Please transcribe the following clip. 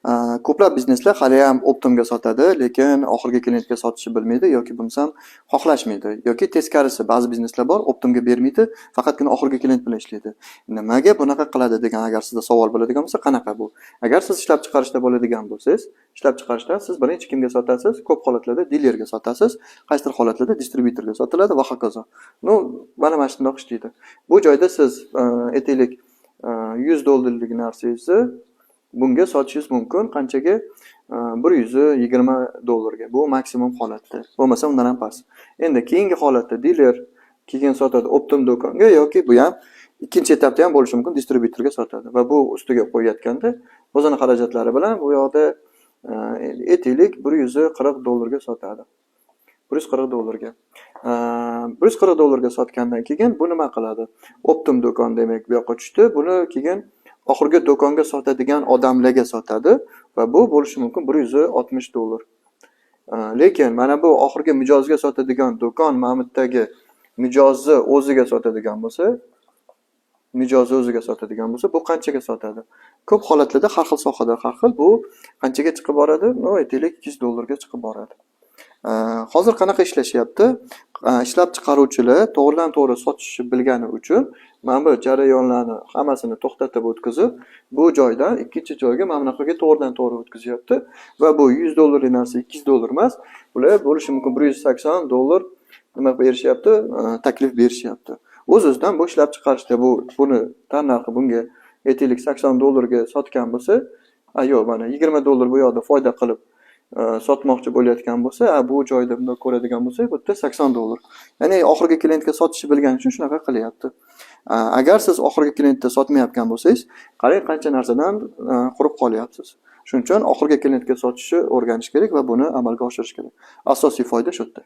Ko'plab bizneslar haliyam оптом ga sotadi, lekin oxirgi klientga sotishni bilmaydi yoki bo'lmasam xohlashmaydi yoki teskarisi, ba'zi bizneslar bor, оптом ga bermaydi, faqatgina oxirgi klient bilan ishlaydi. Nimaga bunaqa qiladi degan agar sizda savol bo'ladigan bo'lsa, qanaqa bu? Agar siz ishlab chiqarishda bo'ladigan bo'lsangiz, ishlab chiqarishda siz birinchi kimga sotasiz? Ko'p holatlarda dilerga sotasiz, qaysidir holatlarda distribyutorga sotiladi va hokazo. Ну, mana shundoq ishlaydi. Bu joyda siz, aytaylik, 100 dollarlik narsangizni bunga sotishingiz mumkin. Qanchaga? 120 dollarga. Bu maksimum holatda. Bo'lmasa, undan ham past. Endi keyingi holatda diler keyin sotadi оптом do'konga yoki bu ham ikkinchi etapda ham bo'lishi mumkin, distribyutorga sotadi va bu ustiga qo'yayotganda o'zini xarajatlari bilan bu yoqda, aytaylik, 140 dollarga sotadi. 140 dollarga. 140 dollarga sotgandan keyin bu nima qiladi? Оптом do'kon, demak, bu yoqqa tushdi. Buni keyin oxirgi do'konga sotadigan odamlarga sotadi va bu bo'lishi mumkin 160 dollar. Lekin mana bu oxirgi mijozga sotadigan do'kon mana bu yerdagi mijozni o'ziga sotadigan bo'lsa, mijozi o'ziga sotadigan bo'lsa, bu qanchaga sotadi? Ko'p holatlarda har xil sohada har xil, bu qanchaga chiqib boradi? Ну, aytaylik, 200 dollarga chiqib boradi. Hozir qanaqa ishlashyapti? Ishlab chiqaruvchilar to'g'ridan to'g'ri sotishni bilgani uchun mana bu jarayonlarni hammasini to'xtatib o'tkazib, bu joydan ikkinchi joyga, mana bunaqaga to'g'ridan to'g'ri o'tkazyapti va bu 100 dollarlik narsa 200 dollar emas, bular bo'lishi mumkin 180 dollar nima berishyapti, taklif berishyapti. O'z o'zidan bu ishlab chiqarishda bu buni tannarxi bunga, aytaylik, 80 dollarga sotgan bo'lsa, a yo'q, mana 20 dollar bu yoqda foyda qilib sotmoqchi bo'layotgan bo'lsa, a bu joyda bundoq ko'radigan bo'lsak, bu yerda 80 dollar. Ya'ni oxirgi klientga sotishni bilgani uchun shunaqa qilyapti. Agar siz oxirgi klientda sotmayotgan bo'lsangiz, qarang, qancha narsadan quruq qolyapsiz. Shuning uchun oxirgi klientga sotishni o'rganish kerak va buni amalga oshirish kerak. Asosiy foyda shu yerda.